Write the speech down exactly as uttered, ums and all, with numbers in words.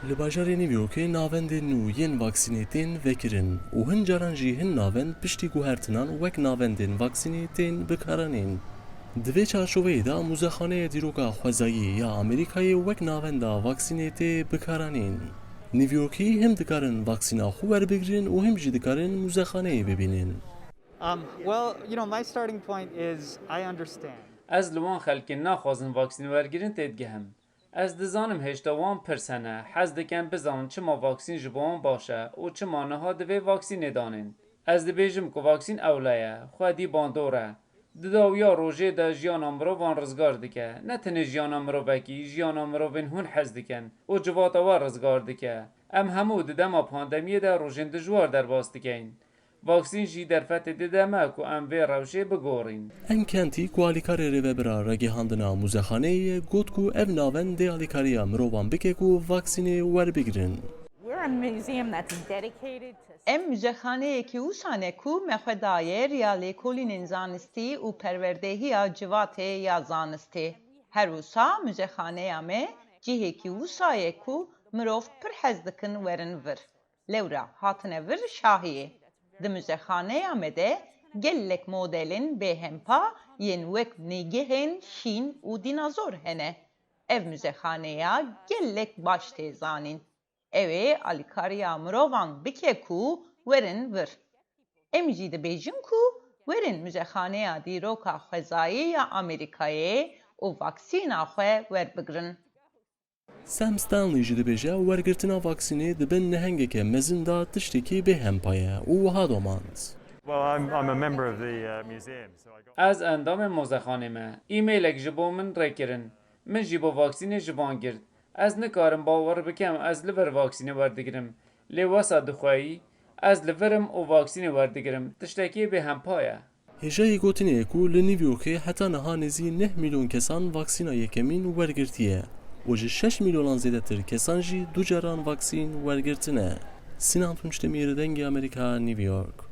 Li bajarê New Yorkê navendên nû yên vaksînê tên vekirin û hin caran jî hin navend piştî guhertinan wek navendên vaksînê tên bikaranîn. Di vê çarçoveyê de Muzexaneya Dîroka Xwezayî ya Amerîkayê wek navenda vaksînê tê bikaranîn. New Yorkî him dikarin vaksîna xwe werbigirin û him jî dikarin muzexaneyê bibînin. Um, well, you know, my starting point is I understand. Ez li wan xelkên naxwazin vaksîn wergirin têdigihim. Ez dizanim hêşta wan pirs hene, hez dikin bizanin çima vaksîn ji bo wan baş e û çima niha divê vaksînê danên. Ez dibêjim ku vaksîn ewle ye, xwedî bandor e. Di dawiya rojê de jiyana mirovan rizgar dike. Ne tenê jiyana mirovekî, jiyana mirovên hûn hez dikin û civata we rizgar dike. Em hemû di dema pandemiyê de rojên dijwar derbas dikeyn. Vaksîn jî derfetê dide me ku em vê rewşê bigorîn. Enkentî ku alîkarê rêvebira ragihandina muzexaneyê ye, got ku ev navend dê alîkariya mirovan bike ku vaksînê werbigirin. We're a museum that's dedicated to Em muzexaneyekî wisa ne ku me xwe daye riya lêkolînên zanistî û perwerdehiya civatê ya zanistê. Her wisa muzexaneya me cihekî wisa ye ku mirov pir hez dikin werin vir. Lewra hatine vir şahiyê. Di muzexaneya me de gelek modelên bêhempa yên wek nêgehên şîn û dînazor hene. Ev muzexaneya gelek baş tê zanîn. Ew ê alîkariya mirovan bike ku werin vir. Em jî dibêjin ku werin Muzexaneya Dîroka Xwezayî ya Amerîkayê û vaksîna xwe werbigirin. Sam Stanley jî dibêje wergirtina vaksînê di bin nehengeke mezin de tiştekî bêhempa ye û wiha domand. Well, I'm, I'm a member of the uh, museum, so I got. Ez endamê mozexanê me. Îmeylek ji bo min rê kirin. Min jî bo vaksînê ji van girt. Ez nikarim bawer bikim ez li vir vaksînê werdigirim. Lê wesa dixweyî, ez li vir im û vaksînê werdigirim. Tiştekî bêhempa ye. Hêjayî gotinê ye ku li New Yorkê heta niha nêzî neh milyon kesan vaksîna yekemîn wergirtiye û ji şeş milyonan zêdetir kesan jî du caran vaksîn wergirtine. Sinan Tunç Demîr, Dengê Amerîka, New York.